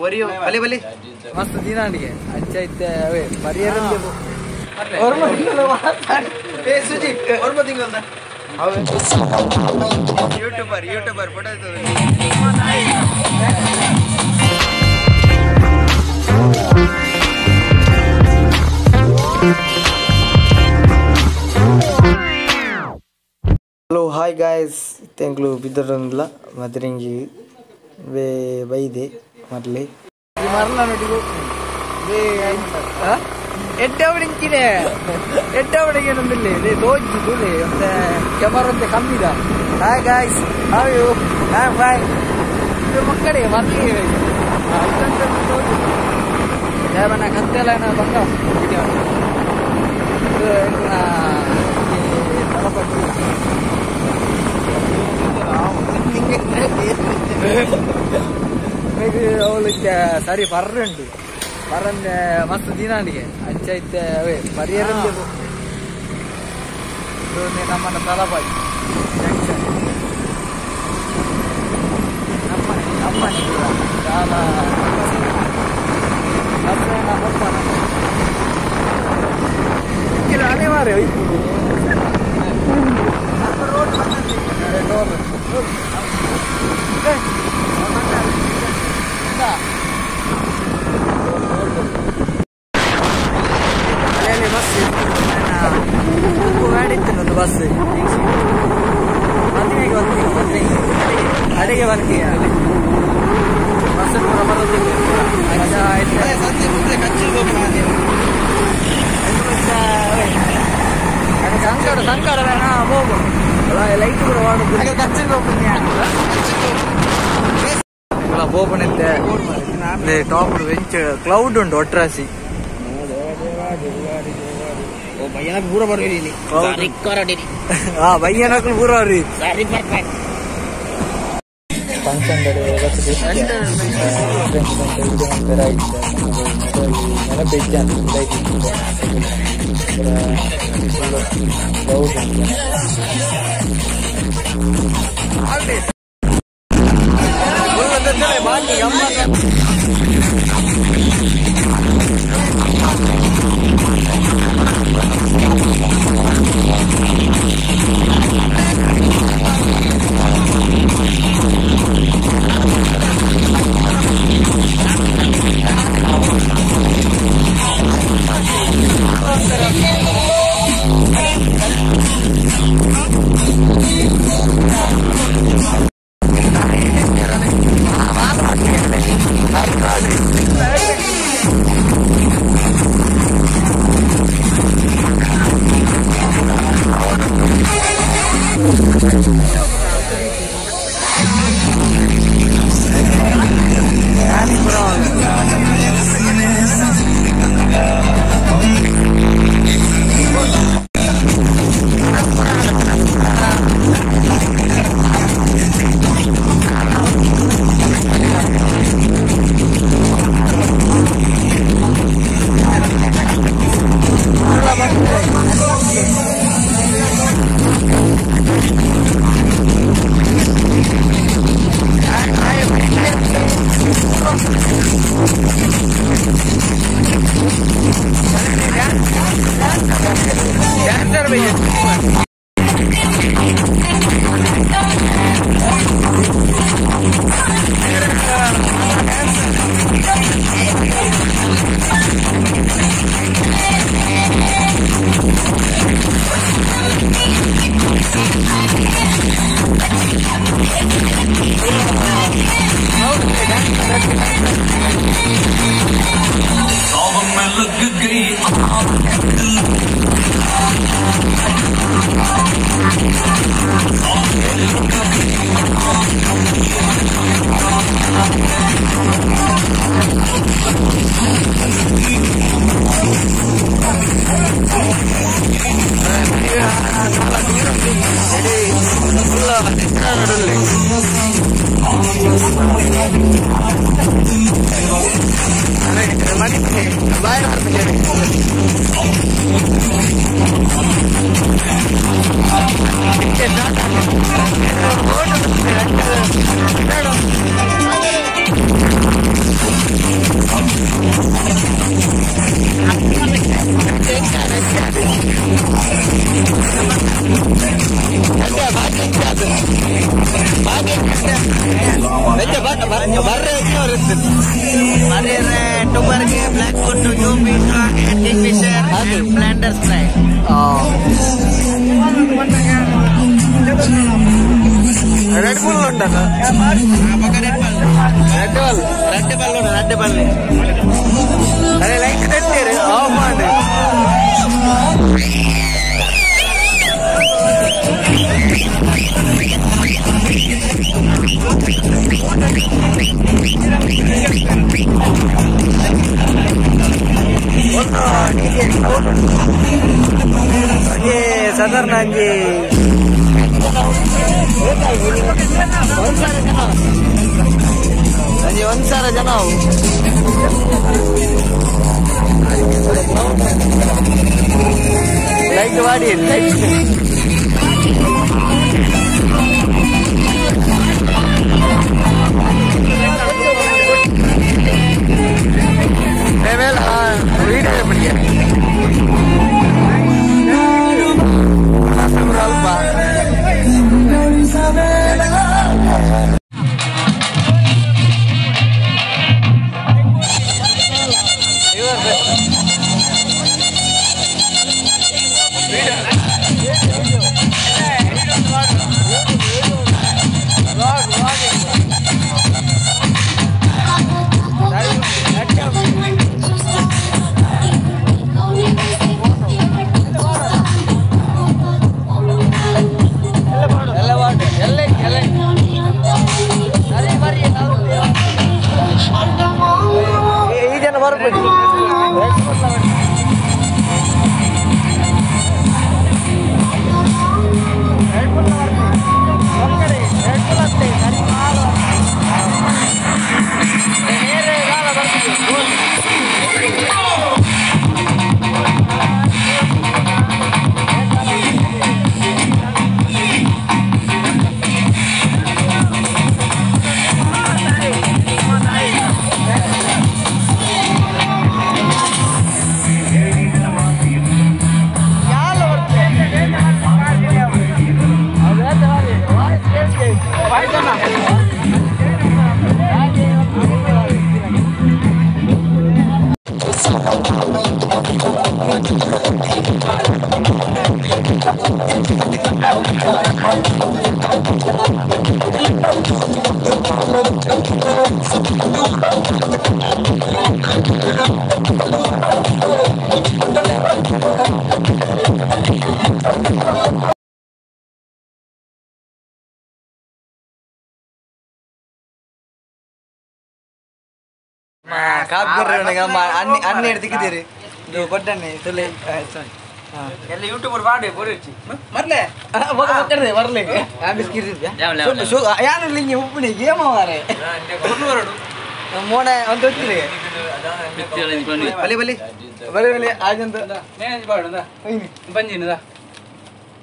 Oreo ಬಲೆ ಬಲೆ ಮಸ್ತ್ ದಿನಾಂಡಿಗೆ ಅಂಚ ಇತ್ತೆ ಅವೇ ಪರಿಯರ ಏ ಸುಜಿ ಒರ್ಮ ತಿಂಗಳದ ಯೂಟ್ಯೂಬರ್ ಯೂಟ್ಯೂಬರ್ ಫೋಟೋ ಇರ್ತದೆ. ಹಲೋ ಹಾಯ್ ಗಾಯ್ಸ್, ತೆಂಕ್ಲು ಬಿದ್ದರೊಂದಿಲ್ಲ ಮದ್ರಿಂಗಿ ವೇ ಬೈದೆ ಮರ್ಲಿ ಮರಲ ನಟಿಗು ಎಡ್ಡವಡಿಂಚಿನೆ ಎಡ್ಡವಡಿಗೆ ನೊಂದಿಲ್ಲ ಇದೆ ದೋಜಿ ತುಲೆ ಒಂದು camera ಕಮ್ಮಿದ. Hi guys, how you? I am fine. ಇದು ಮಕ್ಕಳೇ ಮರ್ಲಿ ದೇವನ ಕತ್ತೆಲ್ಲ ಬಂದ ವಿಡಿಯೋ ಇದು ತಲಪಟ್ಟು ಅವಳು ಸರಿ ಪರ್ರುಂಡು ಪರಂದೆ ಮಸ್ತ್ ದಿನಾಂಡಿಗೆ ಅಂಚ ಇತ್ತೆ ಅವೇ ಪರಿಯರ ನಮ್ಮನ್ನ ತಲಪಾಡಿ ಜಂಕ್ಷನ್ ನಮ್ಮನೆ ನಮ್ಮನೆ చాలా ಅನಿವಾರ್ಯ ಅಲ್ಲಿ ಬಸ್ ಗಾಡಿ ಇತ್ತು ಒಂದು ಬಸ್ ಮದುವೆಗೆ ಬರ್ತೀವಿ ಅಡಿಗೆ ಬರ್ತೀಯ ಬಸ್ ಪೂರ ಬರೋದಿಲ್ಲ. ಸಂಕಟ ಸಂಕಟ ಹೋಗು ಲೈಟ್ ಕೂಡ ಬೋಪನಿತ್ತೆ ಟಾಪ್ ವೆಂಚ್ ಕ್ಲೌಡ್ ಉಂಟು ಒಟ್ರಾಸಿ ಬಯ್ಯನಕ್ಲು ಪೂರ ಬರ್ರಿ function ಮರಿಯರೆ ಟುಬರ್ಗೆ black foot UP Kingfisher Flanders fly. Red Bull ಉಂಟಲ್ಲ? Red Bull red Bull red Bull. ಅರೆ ಲೈಟ್ ಕಟ್ಟಿರಿ ಆಫ್ ಮಾಡಿ. ಸಾಧಾರಣ ಅಂಜಿ ಅಂಜಿ ಒಂದ್ಸಾರ ಜನ ಅವು. ಲೈಟ್ ಮಾಡಿ ಲೈಟ್. ವೀಡಿಯೋ ಬಿಡಿ ಅಲ್ಪ. ಈ ಜನ ಬರ್ಬೇಡಿ. ಅಣ್ಣೆ ಅಣ್ಣೆ ಹಿಡ್ದಿದ್ದೀರಿ ಇದು ಬಡ್ಡಣ್ಣೆ ತುಲೆ. ಎಲ್ಲ ಯೂಟ್ಯೂಬರ್ ಮಾಡಿ ಬೋರಿಚ್ಚಿ ಮರ್ಲೆ ಬರ್ಲಿ ಯಾನು ಲಿಂಗಿ ಉಪ್ಪುನಿ ಗೇಮ್ ಮಾರೆ ಮೋನೆ ಒಂದು ಗೊತ್ತಿರಿ. ಬಲಿ ಬಲಿ ಬಲಿ ಬಲಿ ಆಜಂತ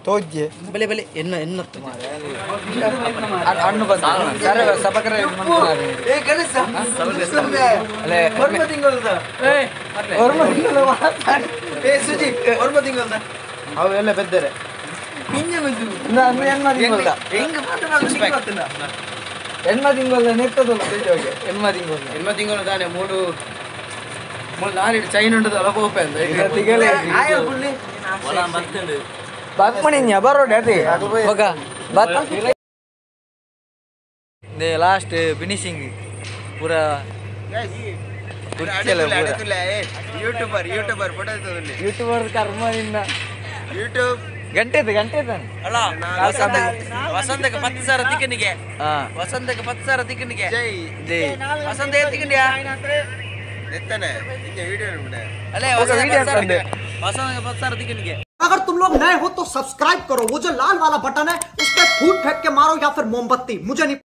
ತೋಜ್ಜೆ ಬಲಿ ಬಲಿ ಎನ್ನ ಎನ್ನತ್ತು ಹಣ್ಣು ಬಂದ ಸರ ಸಬಕರ ಏ ಗಣೇಶ ಅಲ್ಲೇ ಒರ್ಮ ತಿಂಗಳದ ಒರ್ಮ ತಿಂಗಳು ಮಾತಾಡಿ. ಏ ಸುಜಿ ಒರ್ಮ ತಿಂಗಳದ ಅವೆಲ್ಲ ಬೆದ್ದರೆ ಎಣ್ಮ ತಿಂಗಳದ ಹೆಂಗ್ ಮಾತನಾಡ ಎಣ್ಮ ತಿಂಗಳದ ನೆತ್ತದಲ್ಲ ತೇಜೋಗೆ ಎಣ್ಮ ತಿಂಗಳದ ಎಣ್ಮ ತಿಂಗಳು ತಾನೆ ಮೂಡು ಮೂರು ನಾಲ್ಕು ಚೈನ್ ಉಂಟು ಅಲ್ಲ ಬೋಪೆ ಅಂತ ತಿಂಗಳೇ ಬತ್ಮಣಿನ್ಯ ಬರೋಡೆ ಅದೇ ಮಗ ಬತ್ ಲಾಸ್ಟ್ ಫಿನಿಶಿಂಗ್ ಪೂರ. ಯೂಟ್ಯೂಬರ್ ಯೂಟ್ಯೂಬರ್ ಫೋಟೋ ಯೂಟ್ಯೂಬರ್ ಕರ್ಮ ನಿನ್ನ ಯೂಟ್ಯೂಬ್ ಗಂಟೆ ಗಂಟೆ ತಾನೆ. ಅಲ್ಲ ವಸಂತಕ್ಕೆ 10,000 ತಿಕ್ಕನಿಗೆ, ವಸಂತಕ್ಕೆ 10,000 ತಿಕ್ಕನಿಗೆ, ಜೈ ವಸಂತ ತಿಕ್ಕಂಡಿಯಾ ಅಲ್ಲೇ ವಸಂತಕ್ಕೆ 10,000 ತಿಕ್ಕನಿಗೆ. अगर तुम लोग नए हो तो सब्सक्राइब करो, वो जो लाल वाला बटन है उस पर फूट फेंक के मारो या फिर मोमबत्ती, मुझे नहीं।